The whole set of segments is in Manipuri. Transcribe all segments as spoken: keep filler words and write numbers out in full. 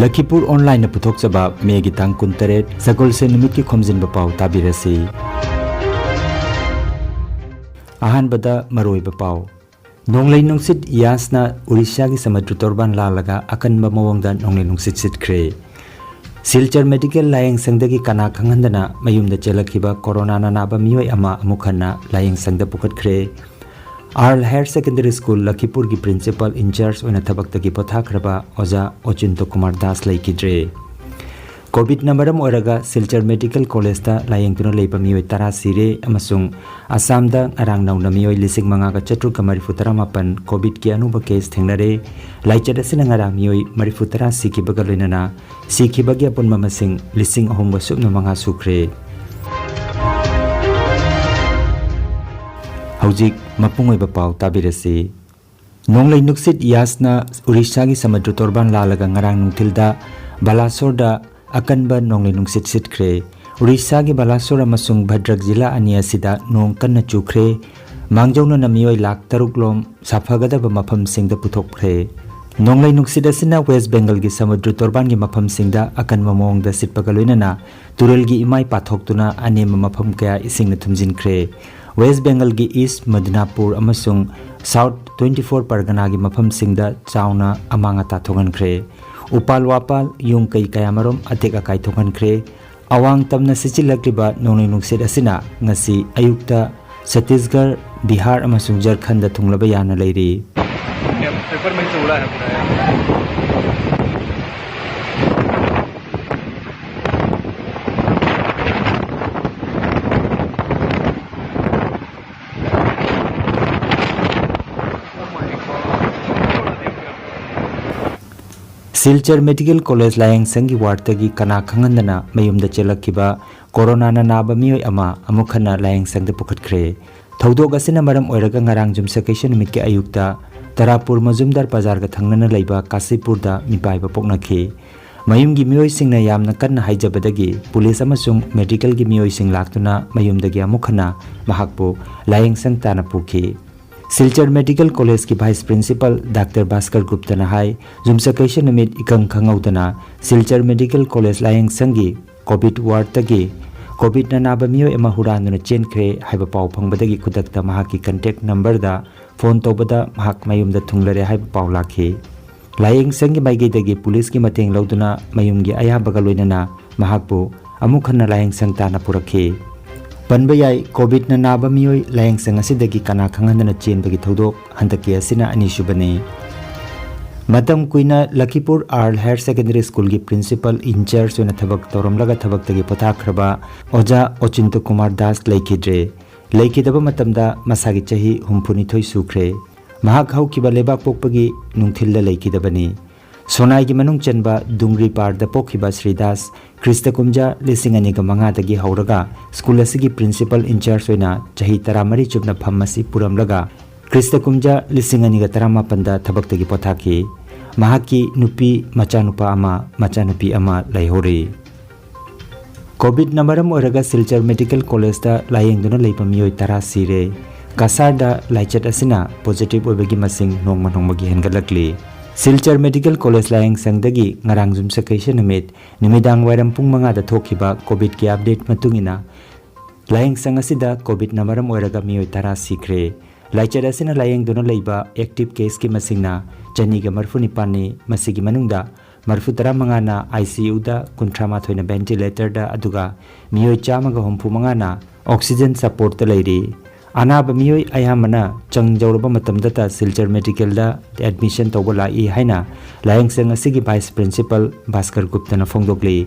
ꯂꯈꯤꯄꯨꯔ ꯑꯣꯟꯂꯥꯏꯟꯅ ꯄꯨꯊꯣꯛꯆꯕ ꯃꯦꯒꯤ ꯇꯥꯡ ꯀꯨꯟꯇꯔꯦꯠ, ꯁꯒꯣꯜꯁꯦꯟ ꯅꯨꯃꯤꯠꯀꯤ ꯈꯣꯝꯖꯤꯟꯕ ꯄꯥꯎ ꯇꯥꯕꯤꯔꯁꯤ꯫ ꯑꯍꯥꯟꯕꯗ ꯃꯔꯨꯑꯣꯏꯕ ꯄꯥꯎ꯫ ꯅꯣꯡꯂꯩ ꯅꯨꯡꯁꯤꯠ ꯌꯥꯁꯅ ꯎꯔꯤꯁꯥꯒꯤ ꯁꯃꯨꯗ꯭ꯔ ꯇꯣꯔꯕꯥꯟ ꯂꯥꯜꯂꯒ ꯑꯀꯟꯕ ꯃꯑꯣꯡꯗ ꯅꯣꯡꯂꯩ ꯅꯨꯡꯁꯤꯠ ꯁꯤꯠꯈ꯭ꯔꯦ꯫ ꯁꯤꯜꯆꯔ ꯃꯦꯗꯤꯀꯦꯜ ꯂꯥꯌꯦꯡ ꯁꯪꯗꯒꯤ ꯀꯅꯥ ꯈꯪꯍꯟꯗꯅ ꯃꯌꯨꯝꯗ ꯆꯦꯜꯂꯛꯈꯤꯕ ꯀꯣꯔꯣꯅꯥꯅ ꯅꯥꯕ ꯃꯤꯑꯣꯏ ꯑꯃ ꯑꯃꯨꯛ ꯍꯟꯅ ꯂꯥꯌꯦꯡ ꯁꯪꯗ ꯄꯨꯈꯠꯈ꯭ꯔꯦ꯫ ꯑꯥꯔꯜ ꯍꯥꯌꯔ ꯁꯦꯀꯦꯟꯗꯔꯤ ꯁ꯭ꯀꯨꯜ ꯂꯈꯤꯄꯨꯔꯒꯤ ꯄ꯭ꯔꯤꯟꯁꯤꯄꯥꯜ ꯏꯟꯆꯥꯔꯖ ꯑꯣꯏꯅ ꯊꯕꯛꯇꯒꯤ ꯄꯣꯊꯥꯈ꯭ꯔꯕ ꯑꯣꯖꯥ ꯑꯣꯆꯤꯟꯇꯣ ꯀꯨꯃꯥꯔ ꯗꯥꯁ ꯂꯩꯈꯤꯗ꯭ꯔꯦ꯫ ꯀꯣꯚꯤꯗꯅ ꯃꯔꯝ ꯑꯣꯏꯔꯒ ꯁꯤꯜꯆꯔ ꯃꯦꯗꯤꯀꯦꯜ ꯀꯣꯂꯦꯖꯇ ꯂꯥꯌꯦꯡꯗꯨꯅ ꯂꯩꯕ ꯃꯤꯑꯣꯏ ꯇꯔꯥ ꯁꯤꯔꯦ ꯑꯃꯁꯨꯡ ꯑꯁꯥꯝꯗ ꯉꯔꯥꯡ ꯅꯧꯅ ꯃꯤꯑꯣꯏ ꯂꯤꯁꯤꯡ ꯃꯉꯥꯒ ꯆꯥꯇ꯭ꯔꯨꯛꯀ ꯃꯔꯤꯐꯨ ꯇꯔꯥ ꯃꯥꯄꯟ ꯀꯣꯚꯤꯗꯀꯤ ꯑꯅꯧꯕ ꯀꯦꯁ ꯊꯦꯡꯅꯔꯦ꯫ ꯂꯥꯏꯆꯠ ꯑꯁꯤꯅ ꯉꯔꯥꯡ ꯃꯤꯑꯣꯏ ꯃꯔꯤꯐꯨ ꯇꯔꯥ ꯁꯤꯈꯤꯕꯒ ꯂꯣꯏꯅꯅ ꯁꯤꯈꯤꯕꯒꯤ ꯑꯄꯨꯟꯕ ꯃꯁꯤꯡ ꯂꯤꯁꯤꯡ ꯑꯍꯨꯝꯒ ꯁꯨꯞꯅ ꯃꯉꯥ ꯁꯨꯈ꯭ꯔꯦ꯫ ꯍꯧꯖꯤꯛ ꯃꯄꯨꯡ ꯑꯣꯏꯕ ꯄꯥꯎ ꯇꯥꯕꯤꯔꯁꯤ꯫ ꯅꯣꯡꯂꯩ ꯅꯨꯡꯁꯤꯠ ꯌꯥꯁꯅ ꯎꯔꯤꯁꯥꯒꯤ ꯁꯃꯨꯗ꯭ꯔ ꯇꯣꯔꯕꯥꯟ ꯂꯥꯜꯂꯒ ꯉꯔꯥꯡ ꯅꯨꯡꯊꯤꯜꯗ ꯕꯥꯂꯥꯁꯣꯔꯗ ꯑꯀꯟꯕ ꯅꯣꯡꯂꯩ ꯅꯨꯡꯁꯤꯠ ꯁꯤꯠꯈ꯭ꯔꯦ꯫ ꯎꯔꯤꯁꯥꯒꯤ ꯕꯥꯂꯥꯁꯣꯔ ꯑꯃꯁꯨꯡ ꯚꯗ꯭ꯔꯛ ꯖꯤꯂꯥ ꯑꯅꯤ ꯑꯁꯤꯗ ꯅꯣꯡ ꯀꯟꯅ ꯆꯨꯈ꯭ꯔꯦ꯫ ꯃꯥꯡꯖꯧꯅꯅ ꯃꯤꯑꯣꯏ ꯂꯥꯈ ꯇꯔꯨꯛ ꯂꯣꯝ ꯁꯥꯐꯒꯗꯕ ꯃꯐꯝꯁꯤꯡꯗ ꯄꯨꯊꯣꯛꯈ꯭ꯔꯦ꯫ ꯅꯣꯡꯂꯩ ꯅꯨꯡꯁꯤꯠ ꯑꯁꯤꯅ ꯋꯦꯁ ꯕꯦꯡꯒꯜꯒꯤ ꯁꯃꯨꯗ꯭ꯔ ꯇꯣꯔꯕꯥꯟꯒꯤ ꯃꯐꯝꯁꯤꯡꯗ ꯑꯀꯟꯕ ꯃꯑꯣꯡꯗ ꯁꯤꯠꯄꯒ ꯂꯣꯏꯅꯅ ꯇꯨꯔꯦꯜꯒꯤ ꯏꯃꯥꯏ ꯄꯥꯊꯣꯛꯇꯨꯅ ꯑꯅꯦꯝꯕ ꯃꯐꯝ ꯀꯌꯥ ꯏꯁꯤꯡꯅ ꯊꯨꯝꯖꯤꯟꯈ꯭ꯔꯦ꯫ ꯋꯦꯁ ꯕꯦꯡꯒꯜꯒꯤ ꯏꯁ ꯃꯗꯅꯥꯄꯨꯔ ꯑꯃꯁꯨꯡ ꯁꯥꯎꯠ ꯇ꯭ꯋꯦꯟꯇꯤ ꯐꯣꯔ ꯄꯔꯒꯅꯥꯒꯤ ꯃꯐꯝꯁꯤꯡꯗ ꯆꯥꯎꯅ ꯑꯃꯥꯡ ꯑꯇꯥ ꯊꯣꯛꯍꯟꯈ꯭ꯔꯦ꯫ ꯎꯄꯥꯜ ꯋꯥꯄꯥꯜ, ꯌꯨꯝ ꯀꯩ ꯀꯌꯥꯃꯔꯨꯝ ꯑꯇꯦꯛ ꯑꯀꯥꯏ ꯊꯣꯛꯍꯟꯈ꯭ꯔꯦ꯫ ꯑꯋꯥꯡ ꯇꯝꯅ ꯁꯤꯠꯆꯤꯜꯂꯛꯂꯤꯕ ꯅꯣꯡꯂꯩ ꯅꯨꯡꯁꯤꯠ ꯑꯁꯤꯅ ꯉꯁꯤ ꯑꯌꯨꯛꯇ ꯁꯠꯇꯤꯁꯒꯔ, ꯕꯤꯍꯥꯔ ꯑꯃꯁꯨꯡ ꯖꯔꯈꯟꯗ ꯊꯨꯡꯂꯕ ꯌꯥꯅ ꯂꯩꯔꯤ꯫ पेपर में से उड़ा है पूरा यार। ꯁꯤꯜꯆꯔ ꯃꯦꯗꯤꯀꯦꯜ ꯀꯣꯂꯦꯖ ꯂꯥꯌꯦꯡꯁꯪꯒꯤ ꯋꯥꯔꯗꯇꯒꯤ ꯀꯅꯥ ꯈꯪꯍꯟꯗꯅ ꯃꯌꯨꯝꯗ ꯆꯦꯜꯂꯛꯈꯤꯕ ꯀꯣꯔꯣꯅꯥꯅ ꯅꯥꯕ ꯃꯤꯑꯣꯏ ꯑꯃ ꯑꯃꯨꯛ ꯍꯟꯅ ꯂꯥꯌꯦꯡꯁꯪꯗ ꯄꯨꯈꯠꯈ꯭ꯔꯦ꯫ ꯊꯧꯗꯣꯛ ꯑꯁꯤꯅ ꯃꯔꯝ ꯑꯣꯏꯔꯒ ꯉꯔꯥꯡ ꯌꯨꯝꯁꯀꯩꯁ ꯅꯨꯃꯤꯠꯀꯤ ꯑꯌꯨꯛꯇ ꯇꯔꯥꯄꯨꯔ ꯃꯖꯨꯝꯗꯥꯔ ꯕꯖꯥꯔꯒ ꯊꯪꯅꯅ ꯂꯩꯕ ꯀꯥꯁꯤꯄꯨꯔꯗ ꯃꯤꯄꯥꯏꯕ ꯄꯣꯛꯅꯈꯤ꯫ ꯃꯌꯨꯝꯒꯤ ꯃꯤꯑꯣꯏꯁꯤꯡꯅ ꯌꯥꯝꯅ ꯀꯟꯅ ꯍꯥꯏꯖꯕꯗꯒꯤ ꯄꯨꯂꯤꯁ ꯑꯃꯁꯨꯡ ꯃꯦꯗꯤꯀꯦꯜꯒꯤ ꯃꯤꯑꯣꯏꯁꯤꯡ ꯂꯥꯛꯇꯨꯅ ꯃꯌꯨꯝꯗꯒꯤ ꯑꯃꯨꯛ ꯍꯟꯅ ꯃꯍꯥꯛꯄꯨ ꯂꯥꯌꯦꯡꯁꯪ ꯇꯥꯟꯅ ꯄꯨꯈꯤ꯫ ꯁꯤꯜꯆꯔ ꯃꯦꯗꯤꯀꯦꯜ ꯀꯣꯂꯦꯖꯀꯤ ꯚꯥꯏꯁ ꯄ꯭ꯔꯤꯟꯁꯤꯄꯥꯜ ꯗꯥꯛꯇꯔ ꯚꯥꯁꯀꯔ ꯒꯨꯞꯇꯅ ꯍꯥꯏ, ꯌꯨꯝꯁꯀꯩꯁ ꯅꯨꯃꯤꯠ ꯏꯀꯪ ꯈꯪꯍꯧꯗꯅ ꯁꯤꯜꯆꯔ ꯃꯦꯗꯤꯀꯦꯜ ꯀꯣꯂꯦꯖ ꯂꯥꯌꯦꯡ ꯁꯪꯒꯤ ꯀꯣꯚꯤꯗ ꯋꯥꯔꯗꯇꯒꯤ ꯀꯣꯚꯤꯗꯅ ꯅꯥꯕ ꯃꯤꯑꯣꯏ ꯑꯃ ꯍꯨꯔꯥꯟꯗꯨꯅ ꯆꯦꯟꯈ꯭ꯔꯦ ꯍꯥꯏꯕ ꯄꯥꯎ ꯐꯪꯕꯗꯒꯤ ꯈꯨꯗꯛꯇ ꯃꯍꯥꯛꯀꯤ ꯀꯟꯇꯦꯛ ꯅꯝꯕꯔꯗ ꯐꯣꯟ ꯇꯧꯕꯗ ꯃꯍꯥꯛ ꯃꯌꯨꯝꯗ ꯊꯨꯡꯂꯔꯦ ꯍꯥꯏꯕ ꯄꯥꯎ ꯂꯥꯛꯈꯤ꯫ ꯂꯥꯌꯦꯡ ꯁꯪꯒꯤ ꯃꯥꯏꯀꯩꯗꯒꯤ ꯄꯨꯂꯤꯁꯀꯤ ꯃꯇꯦꯡ ꯂꯧꯗꯨꯅ ꯃꯌꯨꯝꯒꯤ ꯑꯌꯥꯝꯕꯒ ꯂꯣꯏꯅꯅ ꯃꯍꯥꯛꯄꯨ ꯑꯃꯨꯛ ꯍꯟꯅ ꯂꯥꯌꯦꯡ ꯁꯪ ꯇꯥꯟꯅ ꯄꯨꯔꯛꯈꯤ꯫ ꯄꯟꯕ ꯌꯥꯏ, ꯀꯣꯚꯤꯗꯅ ꯅꯥꯕ ꯃꯤꯑꯣꯏ ꯂꯥꯌꯦꯡ ꯁꯪ ꯑꯁꯤꯗꯒꯤ ꯀꯅꯥ ꯈꯪꯍꯟꯗꯅ ꯆꯦꯟꯕꯒꯤ ꯊꯧꯗꯣꯛ ꯍꯟꯗꯛꯀꯤ ꯑꯁꯤꯅ ꯑꯅꯤꯁꯨꯕꯅꯤ꯫ ꯃꯇꯝ ꯀꯨꯏꯅ ꯂꯈꯤꯄꯨꯔ ꯑꯥꯔꯜ ꯍꯥꯌꯔ ꯁꯦꯀꯦꯟꯗꯔꯤ ꯁ꯭ꯀꯨꯜꯒꯤ ꯄ꯭ꯔꯤꯟꯁꯤꯄꯥꯜ ꯏꯟꯆꯥꯔꯖ ꯑꯣꯏꯅ ꯊꯕꯛ ꯇꯧꯔꯝꯂꯒ ꯊꯕꯛꯇꯒꯤ ꯄꯣꯊꯥꯈ꯭ꯔꯕ ꯑꯣꯖꯥ ꯑꯣꯆꯤꯟꯇ ꯀꯨꯃꯥꯔ ꯗꯥꯁ ꯂꯩꯈꯤꯗ꯭ꯔꯦ꯫ ꯂꯩꯈꯤꯗꯕ ꯃꯇꯝꯗ ꯃꯁꯥꯒꯤ ꯆꯍꯤ ꯍꯨꯝꯐꯨꯅꯤꯊꯣꯏ ꯁꯨꯈ꯭ꯔꯦ꯫ ꯃꯍꯥꯛ ꯍꯧꯈꯤꯕ ꯂꯩꯕꯥꯛ ꯄꯣꯛꯄꯒꯤ ꯅꯨꯡꯊꯤꯜꯗ ꯂꯩꯈꯤꯗꯕꯅꯤ꯫ ꯁꯣꯅꯥꯏꯒꯤ ꯃꯅꯨꯡ ꯆꯟꯕ ꯗꯨꯡꯒ꯭ꯔꯤ ꯄꯥꯔꯗ ꯄꯣꯛꯈꯤꯕ ꯁ꯭ꯔꯤ ꯗꯥꯁ ꯈ꯭ꯔꯤꯁꯇ ꯀꯨꯝꯖꯥ ꯂꯤꯁꯤꯡ ꯑꯅꯤꯒ ꯃꯉꯥꯗꯒꯤ ꯍꯧꯔꯒ ꯁ꯭ꯀꯨꯜ ꯑꯁꯤꯒꯤ ꯄ꯭ꯔꯤꯟꯁꯤꯄꯥꯜ ꯏꯟꯆꯥꯔꯖ ꯑꯣꯏꯅ ꯆꯍꯤ ꯇꯔꯥꯃꯔꯤ ꯆꯨꯞꯅ ꯐꯝ ꯑꯁꯤ ꯄꯨꯔꯝꯂꯒ ꯈ꯭ꯔꯤꯁꯇ ꯀꯨꯝꯖꯥ ꯂꯤꯁꯤꯡ ꯑꯅꯤꯒ ꯇꯔꯥꯃꯥꯄꯟꯗ ꯊꯕꯛꯇꯒꯤ ꯄꯣꯊꯥꯈꯤ꯫ ꯃꯍꯥꯛꯀꯤ ꯅꯨꯄꯤ, ꯃꯆꯥꯅꯨꯄꯥ ꯑꯃ, ꯃꯆꯥꯅꯨꯄꯤ ꯑꯃ ꯂꯩꯍꯧꯔꯤ꯫ ꯀꯣꯚꯤꯗꯅ ꯃꯔꯝ ꯑꯣꯏꯔꯒ ꯁꯤꯜꯆꯔ ꯃꯦꯗꯤꯀꯦꯜ ꯀꯣꯂꯦꯖꯇ ꯂꯥꯌꯦꯡꯗꯨꯅ ꯂꯩꯕ ꯃꯤꯑꯣꯏ ꯇꯔꯥ ꯁꯤꯔꯦ꯫ ꯀꯁꯥꯔꯗ ꯂꯥꯏꯆꯠ ꯑꯁꯤꯅ ꯄꯣꯖꯤꯇꯤꯚ ꯑꯣꯏꯕꯒꯤ ꯃꯁꯤꯡ ꯅꯣꯡꯃ ꯅꯣꯡꯃꯒꯤ ꯍꯦꯟꯒꯠꯂꯛꯂꯤ꯫ ꯁꯤꯜꯆꯔ ꯃꯦꯗꯤꯀꯦꯜ ꯀꯣꯂꯦꯖ ꯂꯥꯌꯦꯡ ꯁꯪꯗꯒꯤ ꯉꯔꯥꯡ ꯌꯨꯝꯁꯀꯩꯁ ꯅꯨꯃꯤꯠ ꯅꯨꯃꯤꯗꯥꯡ ꯋꯥꯏꯔꯝ ꯄꯨꯡ ꯃꯉꯥꯗ ꯊꯣꯛꯈꯤꯕ ꯀꯣꯚꯤꯗꯀꯤ ꯑꯞꯗꯦꯠ ꯃꯇꯨꯡ ꯏꯟꯅ, ꯂꯥꯌꯦꯡ ꯁꯪ ꯑꯁꯤꯗ ꯀꯣꯚꯤꯗꯅ ꯃꯔꯝ ꯑꯣꯏꯔꯒ ꯃꯤꯑꯣꯏ ꯇꯔꯥ ꯁꯤꯈ꯭ꯔꯦ꯫ ꯂꯥꯏꯆꯠ ꯑꯁꯤꯅ ꯂꯥꯌꯦꯡꯗꯨꯅ ꯂꯩꯕ ꯑꯦꯛꯇꯤꯚ ꯀꯦꯁꯀꯤ ꯃꯁꯤꯡꯅ ꯆꯅꯤꯒ ꯃꯔꯤꯐꯨ ꯅꯤꯄꯥꯟꯅꯤ꯫ ꯃꯁꯤꯒꯤ ꯃꯅꯨꯡꯗ ꯃꯔꯤꯐꯨ ꯇꯔꯥ ꯃꯉꯥꯅ ꯑꯥꯏ ꯁꯤ ꯌꯨꯗ, ꯀꯨꯟꯊ꯭ꯔꯥ ꯃꯥꯊꯣꯏꯅ ꯚꯦꯟꯇꯤꯂꯦꯇꯔꯗ, ꯑꯗꯨꯒ ꯃꯤꯑꯣꯏ ꯆꯥꯝꯃꯒ ꯍꯨꯝꯐꯨ ꯃꯉꯥꯅ ꯑꯣꯛꯁꯤꯖꯦꯟ ꯁꯄꯣꯔꯠꯇ ꯂꯩꯔꯤ꯫ ꯑꯅꯥꯕ ꯃꯤꯑꯣꯏ ꯑꯌꯥꯝꯕꯅ ꯆꯪ ꯌꯧꯔꯕ ꯃꯇꯝꯗꯇ ꯁꯤꯜꯆꯔ ꯃꯦꯗꯤꯀꯦꯜꯗ ꯑꯦꯗꯃꯤꯁꯟ ꯇꯧꯕ ꯂꯥꯛꯏ ꯍꯥꯏꯅ ꯂꯥꯌꯦꯡ ꯁꯪ ꯑꯁꯤꯒꯤ ꯚꯥꯏꯁ ꯄ꯭ꯔꯤꯟꯁꯤꯄꯥꯜ ꯚꯥꯁꯀꯔ ꯒꯨꯞꯇꯅ ꯐꯣꯡꯗꯣꯛꯂꯤ꯫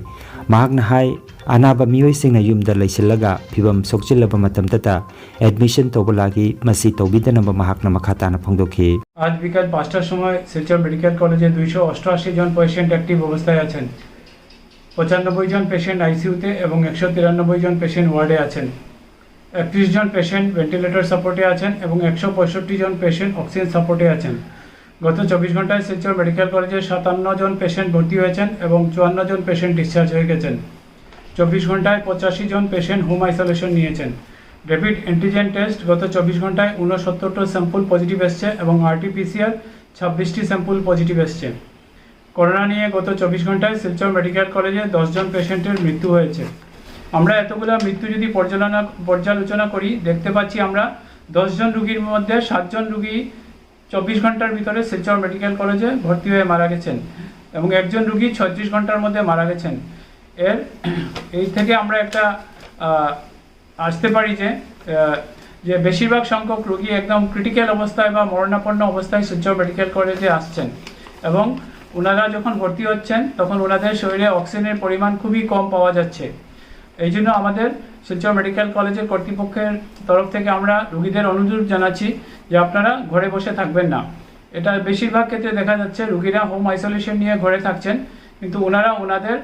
ꯃꯍꯥꯛꯅ ꯍꯥꯏ, ꯑꯅꯥꯕ ꯃꯤꯑꯣꯏꯁꯤꯡꯅ ꯌꯨꯝꯗ ꯂꯩꯁꯤꯜꯂꯒ ꯐꯤꯚꯝ ꯁꯣꯛꯆꯤꯜꯂꯕ ꯃꯇꯝꯗꯇ ꯑꯦꯗꯃꯤꯁꯟ ꯇꯧꯕ ꯂꯥꯛꯏ꯫ ꯃꯁꯤ ꯇꯧꯕꯤꯗꯅꯕ ꯃꯍꯥꯛꯅ ꯃꯈꯥ ꯇꯥꯅ ꯐꯣꯡꯗꯣꯛꯈꯤ꯫ আজ বিকাল পাঁচটার সময় শিলচর মেডিকেল কলেজে দুইশো অষ্টআশি জন পেশেন্ট অ্যাক্টিভ অবস্থায় আছেন। পঁচানব্বই জন পেশেন্ট আইসিইউতে এবং একশো তিরানব্বই জন পেশেন্ট ওয়ার্ডে আছেন। একত্রিশ জন পেশেন্ট ভেন্টিলেটর সাপোর্টে আছেন এবং একশো পঁয়ষট্টি জন পেশেন্ট অক্সিজেন সাপোর্টে আছেন। গত চব্বিশ ঘন্টায় শিলচর মেডিকেল কলেজে সাতান্ন জন পেশেন্ট ভর্তি হয়েছেন এবং চুয়ান্ন জন পেশেন্ট ডিসচার্জ হয়ে গেছেন। চব্বিশ ঘন্টায় পঁচাশি জন পেশেন্ট হোম আইসোলেশন নিয়েছেন। র্যাপিড অ্যান্টিজেন টেস্ট গত চব্বিশ ঘন্টায় ঊনসত্তরটা স্যাম্পল পজিটিভ এসছে এবং আরটিপিসিআর ছাব্বিশটি স্যাম্পল পজিটিভ এসছে। করোনা নিয়ে গত চব্বিশ ঘন্টায় শিলচর মেডিকেল কলেজে দশ জন পেশেন্টের মৃত্যু হয়েছে। আমরা এতগুলো মৃত্যু যদি পর্যালোচনা পর্যালোচনা করি, দেখতে পাচ্ছি আমরা দশ জন রুগীর মধ্যে সাতজন রুগী চব্বিশ ঘন্টার ভিতরে শিলচর মেডিকেল কলেজে ভর্তি হয়ে মারা গেছেন এবং একজন রুগী ছত্রিশ ঘন্টার মধ্যে মারা গেছেন। এর এই থেকে আমরা একটা আহ, আসতে পারি যে আহ, যে বেশিরভাগ সংখ্যক রুগী একদম ক্রিটিক্যাল অবস্থায় বা মরণাপন্ন অবস্থায় শিলচর মেডিকেল কলেজে আসছেন এবং ওনারা যখন ভর্তি হচ্ছেন, তখন ওনাদের শরীরে অক্সিজেনের পরিমাণ খুবই কম পাওয়া যাচ্ছে। এই জন্য আমাদের শিলচর মেডিকেল কলেজের কর্তৃপক্ষের তরফ থেকে আমরা রুগীদের অনুরোধ জানাচ্ছি যে আপনারা ঘরে বসে থাকবেন না। এটা বেশিরভাগ ক্ষেত্রে দেখা যাচ্ছে, রুগীরা হোম আইসোলেশন নিয়ে ঘরে থাকছেন, কিন্তু ওনারা ওনাদের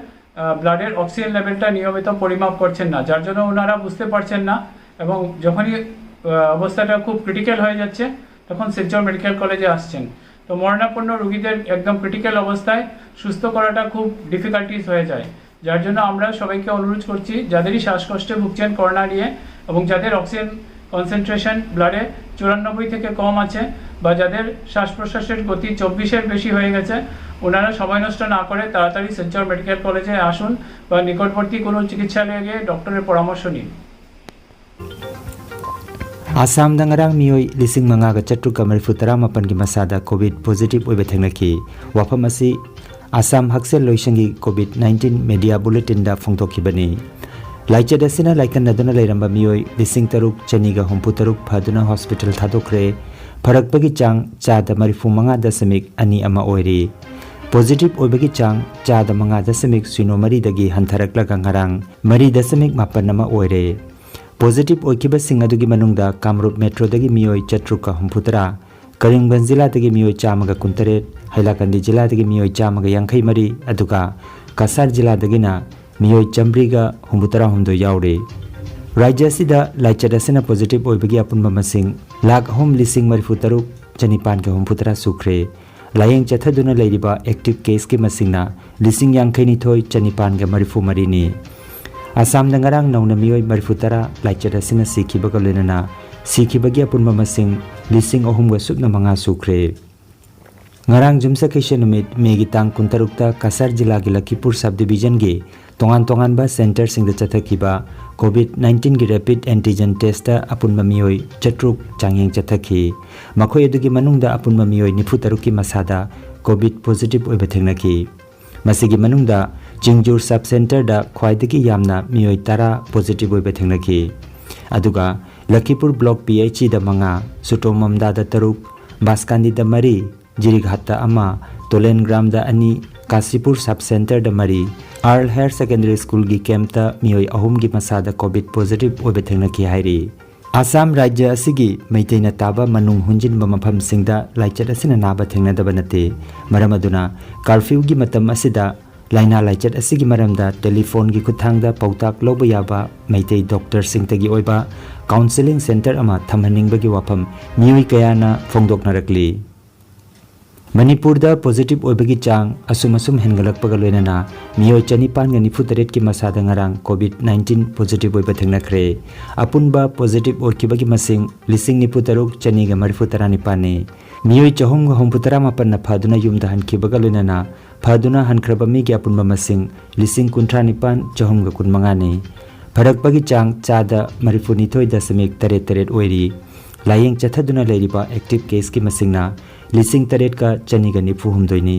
ব্লাডের অক্সিজেন লেভেলটা নিয়মিত পরিমাপ করছেন না, যার জন্য ওনারা বুঝতে পারছেন না এবং যখনই আহ, অবস্থাটা খুব ক্রিটিক্যাল হয়ে যাচ্ছে, তখন শিলচর মেডিকেল কলেজে আসছেন। তো মরণাপন্ন রুগীদের একদম ক্রিটিক্যাল অবস্থায় সুস্থ করাটা খুব ডিফিকাল্টিস হয়ে যায়, যার জন্য আমরা সবাইকে অনুরোধ করছি, যাদেরই শ্বাসকষ্টে ভুগছেন করোনা নিয়ে এবং যাদের অক্সিজেন কনসেন্ট্রেশন ব্লাডে চুরানব্বই থেকে কম আছে বা যাদের শ্বাস প্রশ্বাসের গতি চব্বিশের বেশি হয়ে গেছে, ওনারা সময় নষ্ট না করে তাড়াতাড়ি শিলচর মেডিকেল কলেজে আসুন বা নিকটবর্তী কোনো চিকিৎসালয়ে গিয়ে ডক্টরের পরামর্শ নিন। ꯑꯁꯥꯝꯗ ꯉꯔꯥꯡ ꯃꯤꯑꯣꯏ ꯂꯤꯁꯤꯡ ꯃꯉꯥꯒ ꯆꯥꯇ꯭ꯔꯨꯛꯀ ꯃꯔꯤꯐꯨ ꯇꯔꯥ ꯃꯥꯄꯟꯒꯤ ꯃꯁꯥꯗ ꯀꯣꯚꯤꯗ ꯄꯣꯖꯤꯇꯤꯚ ꯑꯣꯏꯕ ꯊꯦꯡꯅꯈꯤ꯫ ꯋꯥꯐꯝ ꯑꯁꯤ ꯑꯁꯥꯝ ꯍꯛꯁꯦꯜ ꯂꯣꯏꯁꯪꯒꯤ ꯀꯣꯚꯤꯗ ꯅꯥꯏꯟꯇꯤꯟ ꯃꯦꯗꯤꯌꯥ ꯕꯨꯂꯦꯇꯤꯟꯗ ꯐꯣꯡꯗꯣꯛꯈꯤꯕꯅꯤ꯫ ꯂꯥꯏꯆꯠ ꯑꯁꯤꯅ ꯂꯥꯏꯀꯠꯅꯗꯨꯅ ꯂꯩꯔꯝꯕ ꯃꯤꯑꯣꯏ ꯂꯤꯁꯤꯡ ꯇꯔꯨꯛ ꯆꯅꯤꯒ ꯍꯨꯝꯐꯨ ꯇꯔꯨꯛ ꯐꯗꯨꯅ ꯍꯣꯁꯄꯤꯇꯥꯜ ꯊꯥꯗꯣꯛꯈ꯭ꯔꯦ꯫ ꯐꯔꯛꯄꯒꯤ ꯆꯥꯡ ꯆꯥꯗ ꯃꯔꯤꯐꯨ ꯃꯉꯥ ꯗꯁꯃꯤꯛ ꯑꯅꯤ ꯑꯃ ꯑꯣꯏꯔꯤ꯫ ꯄꯣꯖꯤꯇꯤꯚ ꯑꯣꯏꯕꯒꯤ ꯆꯥꯡ ꯆꯥꯗ ꯃꯉꯥ ꯗꯁꯃꯤꯛ ꯁꯤꯅꯣ ꯃꯔꯤꯗꯒꯤ ꯍꯟꯊꯔꯛꯂꯒ ꯉꯔꯥꯡ ꯃꯔꯤ ꯗꯁꯃꯤꯛ ꯃꯥꯄꯟ ꯑꯃ ꯑꯣꯏꯔꯦ꯫ ꯄꯣꯖꯤꯇꯤꯚ ꯑꯣꯏꯈꯤꯕꯁꯤꯡ ꯑꯗꯨꯒꯤ ꯃꯅꯨꯡꯗ ꯀꯥꯃꯔꯨꯞ ꯃꯦꯇ꯭ꯔꯣꯗꯒꯤ ꯃꯤꯑꯣꯏ ꯆꯥꯇ꯭ꯔꯨꯛꯀ ꯍꯨꯝꯐꯨꯇꯔꯥ, ꯀꯔꯤꯝꯒꯟꯖ ꯖꯤꯂꯥꯗꯒꯤ ꯃꯤꯑꯣꯏ ꯆꯥꯝꯃꯒ ꯀꯨꯟꯇꯔꯦꯠ, ꯍꯩꯂꯥꯀꯟꯗꯤ ꯖꯤꯂꯥꯗꯒꯤ ꯃꯤꯑꯣꯏ ꯆꯥꯝꯃꯒ ꯌꯥꯡꯈꯩ ꯃꯔꯤ, ꯑꯗꯨꯒ ꯀꯁꯥꯔ ꯖꯤꯂꯥꯗꯒꯤꯅ ꯃꯤꯑꯣꯏ ꯆꯥꯃꯔꯤꯒ ꯍꯨꯝꯐꯨꯇꯔꯥ ꯍꯨꯝꯗꯣꯏ ꯌꯥꯎꯔꯤ꯫ ꯔꯥꯖ꯭ꯌ ꯑꯁꯤꯗ ꯂꯥꯏꯆꯠ ꯑꯁꯤꯅ ꯄꯣꯖꯤꯇꯤꯚ ꯑꯣꯏꯕꯒꯤ ꯑꯄꯨꯟꯕ ꯃꯁꯤꯡ ꯂꯥꯈ ꯑꯍꯨꯝ ꯂꯤꯁꯤꯡ ꯃꯔꯤꯐꯨ ꯇꯔꯨꯛ ꯆꯅꯤꯄꯥꯟꯒ ꯍꯨꯝꯐꯨꯇꯔꯥ ꯁꯨꯈ꯭ꯔꯦ꯫ ꯂꯥꯌꯦꯡ ꯆꯠꯊꯗꯨꯅ ꯂꯩꯔꯤꯕ ꯑꯦꯛꯇꯤꯚ ꯀꯦꯁꯀꯤ ꯃꯁꯤꯡꯅ ꯂꯤꯁꯤꯡ ꯌꯥꯡꯈꯩꯅꯤꯊꯣꯏ ꯆꯅꯤꯄꯥꯟꯒ ꯃꯔꯤꯐꯨ ꯃꯔꯤꯅꯤ꯫ ꯑꯁꯥꯝꯗ ꯉꯔꯥꯡ ꯅꯧꯅ ꯃꯤꯑꯣꯏ ꯃꯔꯤꯐꯨ ꯇꯔꯥ ꯂꯥꯏꯆꯠ ꯑꯁꯤꯅ ꯁꯤꯈꯤꯕꯒ ꯂꯣꯏꯅꯅ ꯁꯤꯈꯤꯕꯒꯤ ꯑꯄꯨꯟꯕ ꯃꯁꯤꯡ ꯂꯤꯁꯤꯡ ꯑꯍꯨꯝꯒ ꯁꯨꯞꯅ ꯃꯉꯥ ꯁꯨꯈ꯭ꯔꯦ꯫ ꯉꯔꯥꯡ ꯌꯨꯝꯁꯀꯩꯁ ꯅꯨꯃꯤꯠ ꯃꯦꯒꯤ ꯇꯥꯡ ꯀꯨꯟꯇꯔꯨꯛꯇ ꯀꯁꯥꯔ ꯖꯤꯂꯥꯒꯤ ꯂꯈꯤꯄꯨꯔ ꯁꯕ ꯗꯤꯕꯤꯖꯟꯒꯤ ꯇꯣꯉꯥꯟ ꯇꯣꯉꯥꯟꯕ ꯁꯦꯟꯇꯔꯁꯤꯡꯗ ꯆꯠꯊꯈꯤꯕ ꯀꯣꯚꯤꯗ ꯅꯥꯏꯟꯇꯤꯟꯒꯤ ꯔꯦꯄꯤꯗ ꯑꯦꯟꯇꯤꯖꯦꯟ ꯇꯦꯁꯇ ꯑꯄꯨꯟꯕ ꯃꯤꯑꯣꯏ ꯆꯥꯇ꯭ꯔꯨꯛ ꯆꯥꯡꯌꯦꯡ ꯆꯠꯊꯈꯤ꯫ ꯃꯈꯣꯏ ꯑꯗꯨꯒꯤ ꯃꯅꯨꯡꯗ ꯑꯄꯨꯟꯕ ꯃꯤꯑꯣꯏ ꯅꯤꯐꯨ ꯇꯔꯨꯛꯀꯤ ꯃꯁꯥꯗ ꯀꯣꯚꯤꯗ ꯄꯣꯖꯤꯇꯤꯚ ꯑꯣꯏꯕ ꯊꯦꯡꯅꯈꯤ꯫ ꯃꯁꯤꯒꯤ ꯃꯅꯨꯡꯗ ꯆꯤꯡꯖꯨꯔ ꯁꯕ ꯁꯦꯟꯇꯔꯗ ꯈ꯭ꯋꯥꯏꯗꯒꯤ ꯌꯥꯝꯅ ꯃꯤꯑꯣꯏ ꯇꯔꯥ ꯄꯣꯖꯤꯇꯤꯚ ꯑꯣꯏꯕ ꯊꯦꯡꯅꯈꯤ꯫ ꯑꯗꯨꯒ ꯂꯈꯤꯄꯨꯔ ꯕ꯭ꯂꯣꯛ ꯄꯤ ꯑꯩꯆ ꯁꯤꯗ ꯃꯉꯥ, ꯁꯨꯇꯣꯃꯝꯗꯥꯗ ꯇꯔꯨꯛ, ꯕꯥꯁꯀꯥꯟꯗꯤꯗ ꯃꯔꯤ, ꯖꯤꯔꯤꯘꯥꯠꯇ ꯑꯃ, ꯇꯣꯂꯦꯟꯒ꯭ꯔꯥꯝꯗ ꯑꯅꯤ, ꯀꯥꯁꯤꯄꯨꯔ ꯁꯕ ꯁꯦꯟꯇꯔꯗ ꯃꯔꯤ, ꯑꯥꯔꯜ ꯍꯥꯌꯔ ꯁꯦꯀꯦꯟꯗꯔꯤ ꯁ꯭ꯀꯨꯜꯒꯤ ꯀꯦꯝꯞꯇ ꯃꯤꯑꯣꯏ ꯑꯍꯨꯝꯒꯤ ꯃꯁꯥꯗ ꯀꯣꯚꯤꯗ ꯄꯣꯖꯤꯇꯤꯚ ꯑꯣꯏꯕ ꯊꯦꯡꯅꯈꯤ ꯍꯥꯏꯔꯤ꯫ ꯑꯁꯥꯝ ꯔꯥꯖ꯭ꯌ ꯑꯁꯤꯒꯤ ꯃꯩꯇꯩꯅ ꯇꯥꯕ ꯃꯅꯨꯡ ꯍꯨꯟꯖꯤꯟꯕ ꯃꯐꯝꯁꯤꯡꯗ ꯂꯥꯏꯆꯠ ꯑꯁꯤꯅ ꯅꯥꯕ ꯊꯦꯡꯅꯗꯕ ꯅꯠꯇꯦ꯫ ꯃꯔꯝ ꯑꯗꯨꯅ ꯀꯥꯔꯐ꯭ꯌꯨꯒꯤ ꯃꯇꯝ ꯑꯁꯤꯗ ꯂꯥꯏꯅꯥ ꯂꯥꯏꯆꯠ ꯑꯁꯤꯒꯤ ꯃꯔꯝꯗ ꯇꯦꯂꯤꯐꯣꯟꯒꯤ ꯈꯨꯠꯊꯥꯡꯗ ꯄꯥꯎꯇꯥꯛ ꯂꯧꯕ ꯌꯥꯕ ꯃꯩꯇꯩ ꯗꯣꯛꯇꯔꯁꯤꯡꯇꯒꯤ ꯑꯣꯏꯕ ꯀꯥꯎꯟꯁꯤꯂꯤꯡ ꯁꯦꯟꯇꯔ ꯑꯃ ꯊꯝꯍꯟꯅꯤꯡꯕꯒꯤ ꯋꯥꯐꯝ ꯃꯤꯑꯣꯏ ꯀꯌꯥꯅ ꯐꯣꯡꯗꯣꯛꯅꯔꯛꯂꯤ꯫ ꯃꯅꯤꯄꯨꯔꯗ ꯄꯣꯖꯤꯇꯤꯚ ꯑꯣꯏꯕꯒꯤ ꯆꯥꯡ ꯑꯁꯨꯝ ꯑꯁꯨꯝ ꯍꯦꯟꯒꯠꯂꯛꯄꯒ ꯂꯣꯏꯅꯅ ꯃꯤꯑꯣꯏ ꯆꯅꯤꯄꯥꯟꯒ ꯅꯤꯐꯨ ꯇꯔꯦꯠꯀꯤ ꯃꯁꯥꯗ ꯉꯔꯥꯡ ꯀꯣꯚꯤꯗ ꯅꯥꯏꯟꯇꯤꯟ ꯄꯣꯖꯤꯇꯤꯚ ꯑꯣꯏꯕ ꯊꯦꯡꯅꯈ꯭ꯔꯦ꯫ ꯑꯄꯨꯟꯕ ꯄꯣꯖꯤꯇꯤꯚ ꯑꯣꯏꯈꯤꯕꯒꯤ ꯃꯁꯤꯡ ꯂꯤꯁꯤꯡ ꯅꯤꯐꯨ ꯇꯔꯨꯛ ꯆꯅꯤꯒ ꯃꯔꯤꯐꯨ ꯇꯔꯥꯅꯤꯄꯥꯟꯅꯤ꯫ ꯃꯤꯑꯣꯏ ꯆꯍꯨꯝꯒ ꯍꯨꯝꯐꯨ ꯇꯔꯥ ꯃꯥꯄꯟꯅ ꯐꯗꯨꯅ ꯌꯨꯝꯗ ꯍꯟꯈꯤꯕꯒ ꯂꯣꯏꯅꯅ ꯐꯗꯨꯅ ꯍꯟꯈ꯭ꯔꯕ ꯃꯤꯒꯤ ꯑꯄꯨꯟꯕ ꯃꯁꯤꯡ ꯂꯤꯁꯤꯡ ꯀꯨꯟꯊ꯭ꯔꯥ ꯅꯤꯄꯥꯟ ꯆꯍꯨꯝꯒ ꯀꯨꯟ ꯃꯉꯥꯅꯤ꯫ ꯐꯔꯛꯄꯒꯤ ꯆꯥꯡ ꯆꯥꯗ ꯃꯔꯤꯐꯨ ꯅꯤꯊꯣꯏ ꯗꯁꯃꯤꯛ ꯇꯔꯦꯠ ꯇꯔꯦꯠ ꯑꯣꯏꯔꯤ꯫ ꯂꯥꯌꯦꯡ ꯆꯠꯊꯗꯨꯅ ꯂꯩꯔꯤꯕ ꯑꯦꯛꯇꯤꯚ ꯀꯦꯁꯀꯤ ꯃꯁꯤꯡꯅ ꯂꯤꯁꯤꯡ ꯇꯔꯦꯠꯀ ꯆꯅꯤꯒ ꯅꯤꯐꯨ ꯍꯨꯝꯗꯣꯏꯅꯤ꯫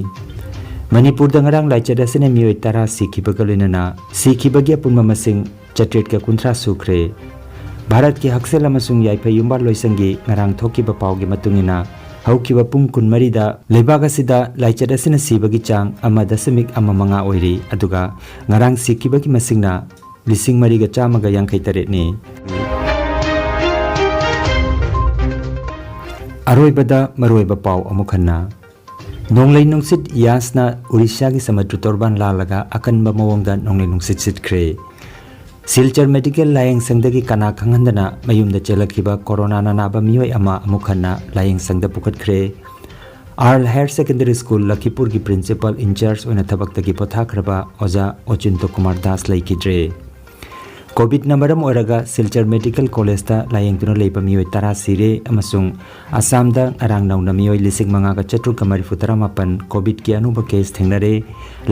ꯃꯅꯤꯄꯨꯔꯗ ꯉꯔꯥꯡ ꯂꯥꯏꯆꯠ ꯑꯁꯤꯅ ꯃꯤꯑꯣꯏ ꯇꯔꯥ ꯁꯤꯈꯤꯕꯒ ꯂꯣꯏꯅꯅ ꯁꯤꯈꯤꯕꯒꯤ ꯑꯄꯨꯟꯕ ꯃꯁꯤꯡ ꯆꯥꯇ꯭ꯔꯦꯠꯀ ꯀꯨꯟꯊ꯭ꯔꯥ ꯁꯨꯈ꯭ꯔꯦ꯫ ꯚꯥꯔꯠꯀꯤ ꯍꯛꯁꯦꯜ ꯑꯃꯁꯨꯡ ꯌꯥꯏꯐ ꯌꯨꯝꯕꯥꯜ ꯂꯣꯏꯁꯪꯒꯤ ꯉꯔꯥꯡ ꯊꯣꯛꯈꯤꯕ ꯄꯥꯎꯒꯤ ꯃꯇꯨꯡ ꯏꯟꯅ, ꯍꯧꯈꯤꯕ ꯄꯨꯡ ꯀꯨꯟꯃꯔꯤꯗ ꯂꯩꯕꯥꯛ ꯑꯁꯤꯗ ꯂꯥꯏꯆꯠ ꯑꯁꯤꯅ ꯁꯤꯕꯒꯤ ꯆꯥꯡ ꯑꯃ ꯗꯁꯃꯤꯛ ꯑꯃ ꯃꯉꯥ ꯑꯣꯏꯔꯤ, ꯑꯗꯨꯒ ꯉꯔꯥꯡ ꯁꯤꯈꯤꯕꯒꯤ ꯃꯁꯤꯡꯅ ꯂꯤꯁꯤꯡ ꯃꯔꯤꯒ ꯆꯥꯝꯃꯒ ꯌꯥꯡꯈꯩ ꯇꯔꯦꯠꯅꯤ꯫ ꯑꯔꯣꯏꯕꯗ ꯃꯔꯨꯑꯣꯏꯕ ꯄꯥꯎ ꯑꯃꯨꯛ ꯍꯟꯅ꯫ ꯅꯣꯡꯂꯩ ꯅꯨꯡꯁꯤꯠ ꯌꯥꯁꯅ ꯎꯔꯤꯁꯥꯒꯤ ꯁꯃꯨꯗ꯭ꯔ ꯇꯣꯔꯕꯥꯟ ꯂꯥꯜꯂꯒ ꯑꯀꯟꯕ ꯃꯑꯣꯡꯗ ꯅꯣꯡꯂꯩ ꯅꯨꯡꯁꯤꯠ ꯁꯤꯠꯈ꯭ꯔꯦ꯫ ꯁꯤꯜꯆꯔ ꯃꯦꯗꯤꯀꯦꯜ ꯂꯥꯌꯦꯡꯁꯪꯗꯒꯤ ꯀꯅꯥ ꯈꯪꯍꯟꯗꯅ ꯃꯌꯨꯝꯗ ꯆꯦꯜꯂꯛꯈꯤꯕ ꯀꯣꯔꯣꯅꯥꯅ ꯅꯥꯕ ꯃꯤꯑꯣꯏ ꯑꯃ ꯑꯃꯨꯛ ꯍꯟꯅ ꯂꯥꯌꯦꯡꯁꯪꯗ ꯄꯨꯈꯠꯈ꯭ꯔꯦ꯫ ꯑꯥꯔꯜ ꯍꯥꯌꯔ ꯁꯦꯀꯦꯟꯗꯔꯤ ꯁ꯭ꯀꯨꯜ ꯂꯈꯤꯄꯨꯔꯒꯤ ꯄ꯭ꯔꯤꯟꯁꯤꯄꯥꯜ ꯏꯟꯆꯥꯔꯖ ꯑꯣꯏꯅ ꯊꯕꯛꯇꯒꯤ ꯄꯣꯊꯥꯈ꯭ꯔꯕ ꯑꯣꯖꯥ ꯑꯣꯆꯤꯟꯇꯣ ꯀꯨꯃꯥꯔ ꯗꯥꯁ ꯂꯩꯈꯤꯗ꯭ꯔꯦ꯫ ꯀꯣꯚꯤꯗꯅ ꯃꯔꯝ ꯑꯣꯏꯔꯒ ꯁꯤꯜꯆꯔ ꯃꯦꯗꯤꯀꯦꯜ ꯀꯣꯂꯦꯖꯇ ꯂꯥꯌꯦꯡꯗꯨꯅ ꯂꯩꯕ ꯃꯤꯑꯣꯏ ꯇꯔꯥ ꯁꯤꯔꯦ ꯑꯃꯁꯨꯡ ꯑꯁꯥꯝꯗ ꯉꯔꯥꯡ ꯅꯧꯅ ꯃꯤꯑꯣꯏ ꯂꯤꯁꯤꯡ ꯃꯉꯥꯒ ꯆꯥꯇ꯭ꯔꯨꯛꯀ ꯃꯔꯤꯐꯨ ꯇꯔꯥ ꯃꯥꯄꯟ ꯀꯣꯚꯤꯗꯀꯤ ꯑꯅꯧꯕ ꯀꯦꯁ ꯊꯦꯡꯅꯔꯦ꯫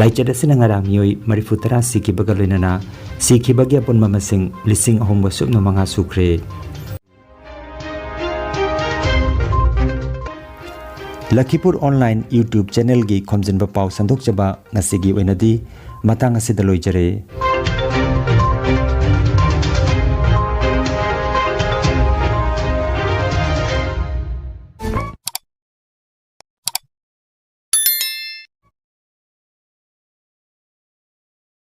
ꯂꯥꯏꯆꯠ ꯑꯁꯤꯅ ꯉꯔꯥꯡ ꯃꯤꯑꯣꯏ ꯃꯔꯤꯐꯨ ꯇꯔꯥ ꯁꯤꯈꯤꯕꯒ ꯂꯣꯏꯅꯅ ꯁꯤꯈꯤꯕꯒꯤ ꯑꯄꯨꯟꯕ ꯃꯁꯤꯡ ꯂꯤꯁꯤꯡ ꯑꯍꯨꯝꯒ ꯁꯨꯞꯅ ꯃꯉꯥ ꯁꯨꯈ꯭ꯔꯦ꯫ ꯂꯈꯤꯄꯨꯔ ꯑꯣꯟꯂꯥꯏꯟ YouTube ꯆꯦꯅꯦꯜꯒꯤ ꯈꯣꯝꯖꯤꯟꯕ ꯄꯥꯎ ꯁꯟꯗꯣꯛꯆꯕ ꯉꯁꯤꯒꯤ ꯑꯣꯏꯅꯗꯤ ꯃꯇꯥꯡ ꯑꯁꯤꯗ ꯂꯣꯏꯖꯔꯦ꯫